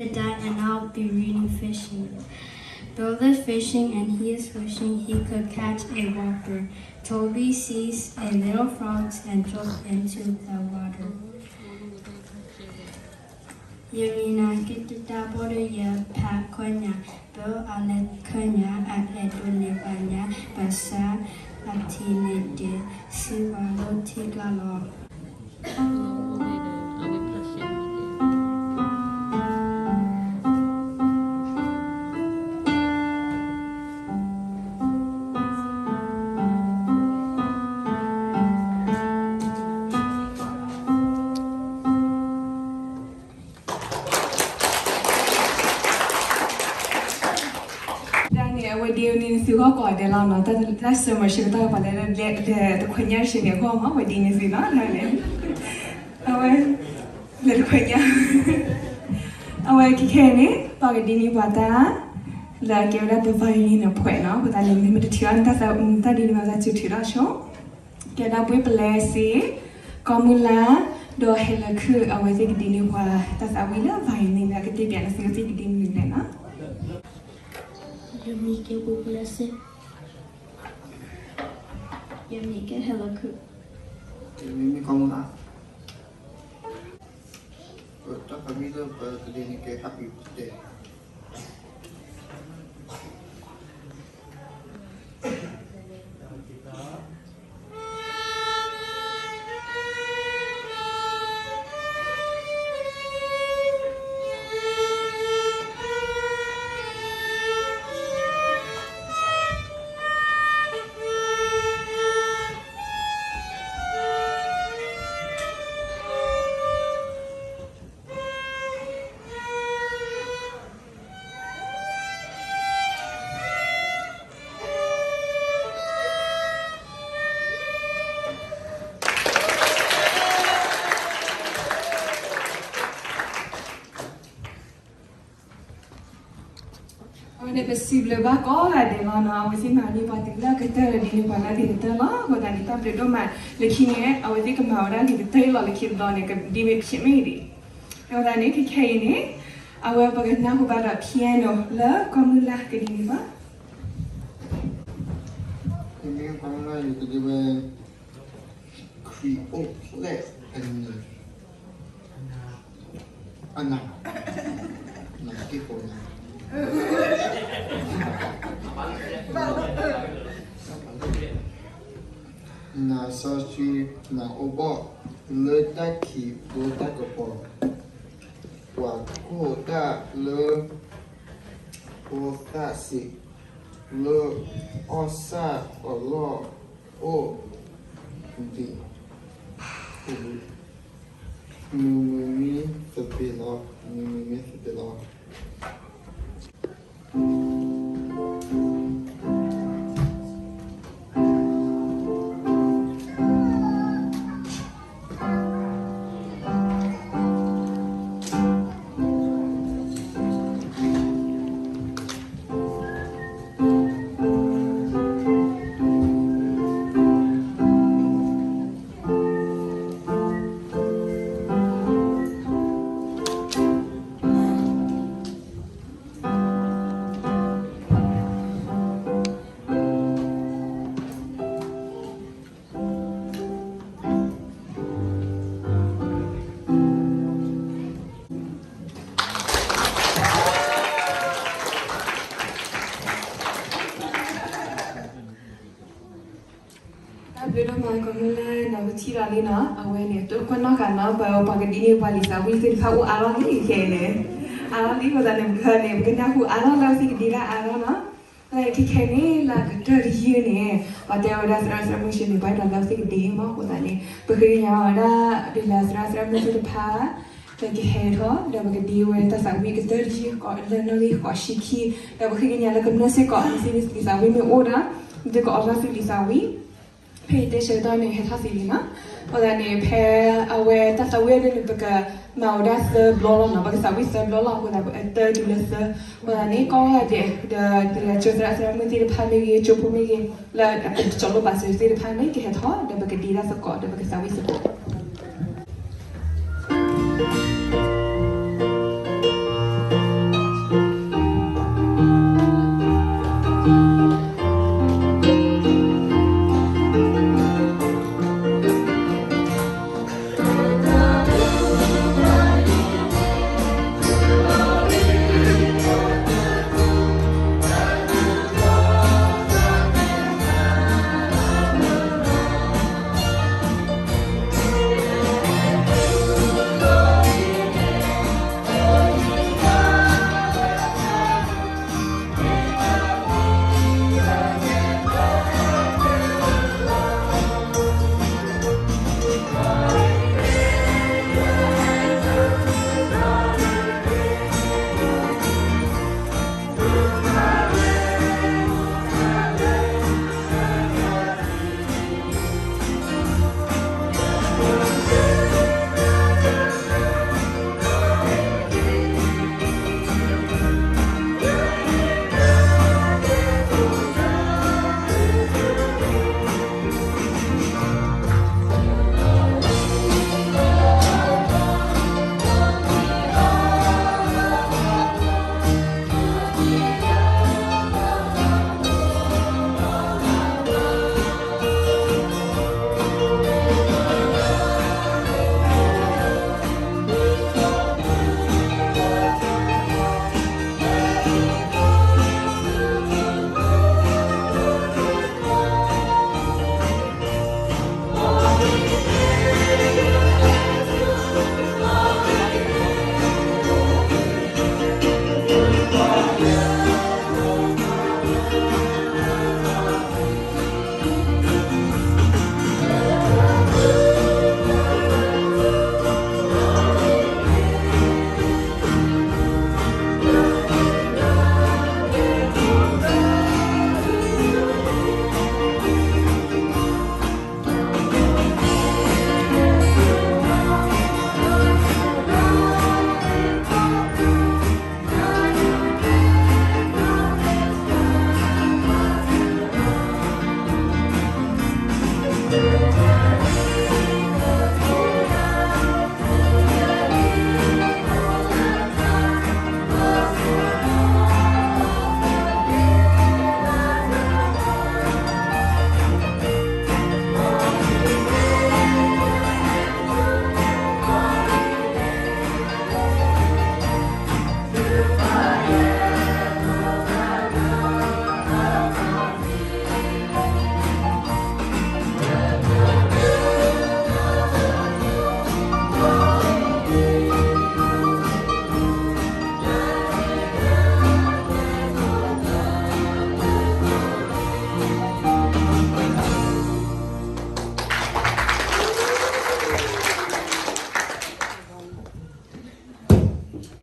Dad, and I'll be reading Fishing. Bill is fishing and he is wishing he could catch a whopper. Toby sees a little frog and jumps into the water. ယမံၤနၢ်က့တဒါ ဘီဒီးယဖးခီညၣ်, ဘၢအလဲၤခီညၣ် အအဲၣ်ဒိးန့ၢ်ဘၣ်ညၣ်, ဘၣ်ဆၣ်အထံၣ်န့ၢ်ဒၣ် စံးဝဲလၢထံကျါလီၤ. ဒ်န့ၣ် အဝဲဒ်န့ၣ်စ့ၢ်ကီးကိးဂၤဒဲးလီၤနီၤ, တၢ်စၢမီၤရှ့ကတီၢ်ပှၤလၢ လဲၤတခွဲညၣ်တဆ့န့ၣ်အဂီၢ်မး အဝဲဒ်န့ၣ်စ့ၢ်နီၤ, အဝဲ လဲၤတခွဲညၣ်, အဝဲခဲခဲအံၤန့ၣ် ပှၤကဒ်န့ၣ်ပှၤတၢ် လၢအကဲဝဲဒၣ် violin န့ၣ် ဖှဲးနီၤ, အဃိသတးန့ၣ် မ့ၢ်မ့ၢ်တထံၣ်အီၤန့ၣ် တၢ်သးဝံၣ်မ့ၢ်တၢ်ဒ်န့ၣ်ဘၣ် သးစူၤထုးထီၣ်ဆိ ကဲဒၣ်ဘှ့ၣ်ပလဲစ့, ကီမုၢ်လါ, ဒီးဟဲလၢခုၣ်, အဝဲသ့ၣ်ကဒ်န့ၣ်ပှၤတၢ်သးဝံၣ်လၢ violin န့ၣ် အကတဲပၠးန့ၣ် သုဝဲသ့ၣ်ကဒ်မနုၤလဲၣ်နီၤ. ယမံၤကဲဘှ့ၣ်ပလဲစ့, ယမံၤကဲဟဲလၢခုၣ်, ယမံၤမ့ၢ်ကီမုၢ်လါ, ပတၢ်သးဝံၣ်လၢပကဒ်န့ၣ်ကဲ happy birthday. အဝဲန့ၣ် ပစံးဘျုးဘၣ်ကိးဂၤဒဲးလီၤနီၤ, အဝဲသ့ၣ်မၤန့ၢ်ပှၤတုၤလၢအကတၢၢ်ဒီး ဒ်န့ၣ်ပှၤလၢအဂ့ၤကတၢၢ်လီၤ. အဃိသတးန့ၣ် တၢ်ဘျုးဒိၣ်မးလၢခံန့ၣ် အဝဲသ့ၣ်ကမၤဝဲဒၣ်ဂ့ၤကတၢၢ်လီၤလၢခံတဘျီန့ၣ် ကဒ်မ့ၢ်ဖျဲးမ့ၢ်ဂ့ၤဒံး. အဃိသတးန့ၣ် ခဲခဲအံၤန့ၣ် အဝဲပကနၢ်ဟူဘၣ်ဒီး piano လၢကီမုၢ်လါကဒ်န့ၣ်ဘၣ်. မ့ၢ်ကီမုၢ်လါ ယကဒ်ဝဲ Creole Clash အနံၤ အနၤ နၤက့ၤကိးနၤ နၤစီဆှံ နၤအိၣ်ဘီၣ် လၢတၢ်ခံးဘိတၢ်ကပီၤ ပှၤကိၢ်တၢ်လၢ ဖိသၣ်စံး လၢအီၣ်ဆၣ်အလီၢ်အိၣ်ဒံး မုၢ်မုၢ်မ့ၢ်သဘ့ၣ်လီၤ မုၢ်မုၢ်မ့ၢ်သဘ့ၣ်လီၤ. တၢ်ဘျုးဒိၣ်မး ကီမုၢ်လါ နၢ်ဟူထံၣ်လီၤလံနီၤ, အဝဲန့ၣ် တိခိၣ်နီၢ်ဃာ်နီၤ ပပှၤကဒ်န့ၣ် ပှၤလံာ်သးဝံၣ်သ့ၣ်တဖၣ်အိၣ်အါလီၢ်လံခဲအံၤန့ၣ်, အါလီၢ်လံ အဃိသတးန့ၣ် ပကန့ၣ် ပကနၢ်ဟူအါလီၢ်လၢအဝဲသ့ၣ်ကဒ့ဒၣ်အါလီၢ်နီၤ. အဝဲခဲခဲန့ၣ် လၢကတၢၢ်တယုၢ်န့ၣ် ပှၤတဲဝဲဒၣ်သရၣ်သရၣ်မုၣ်ဆ့န့ၣ် ပှၤအဲၣ်ဒိးလၢအဝဲသ့ၣ်ကဒ့မး အဃိသတးန့ၣ် ပဃ့ကညးဝဲဒၣ် ဒ်လၢသရၣ်သရၣ်မုၣ်သ့ၣ်တဖၣ် လၢကဟဲထီၣ် ဒီးပကဒ့ဝဲတၢ်သးဝံၣ်ကတၢၢ်တယုၢ် ကိးလၢနီၣ်ဂံၢ်ဃိးဆံခံ, ဒီးပဃ့ကညးလၢကမျၢၢ်စ့ၢ်ကီး နသုလံာ်သးဝံၣ်မ့ၢ်အိၣ်ဒီး နသုကအီၣ်လီၢ်သုလံာ်သးဝံၣ် ဖဲအံၤတဲဆၢကတီၢ်န့ၣ် ဟဲထီၣ်သ့လံနီၤ. အဃိသတးန့ၣ် ဖဲအဝဲတၢ်သးဝံၣ်အဒိန့ၣ် ပကမၤဝဲဒၣ်သၢဘျီလီၤနီၤ, ပကသးဝံၣ်သၢဘျီလီၤ အဃိသတး တၢတၢလၢသၢ, အဃိသတးန့ၣ် ကိးဂၤဒဲး ဒီးတဂၤကၠိသရၣ်သရၣ်မုၣ်သ့ၣ်တဖၣ်မ့ၢ်ဂ့ၤ ကၠိဖိမ့ၢ်ဂ့ၤ လၢအကတီၤလိာ်ဘၣ်စၢၤသ့ၣ်တဖၣ်န့ၣ် ကဟဲထီၣ် ဒီးပကဒ့တၢ်သကိး ဒီးပကသးဝံၣ်သကိး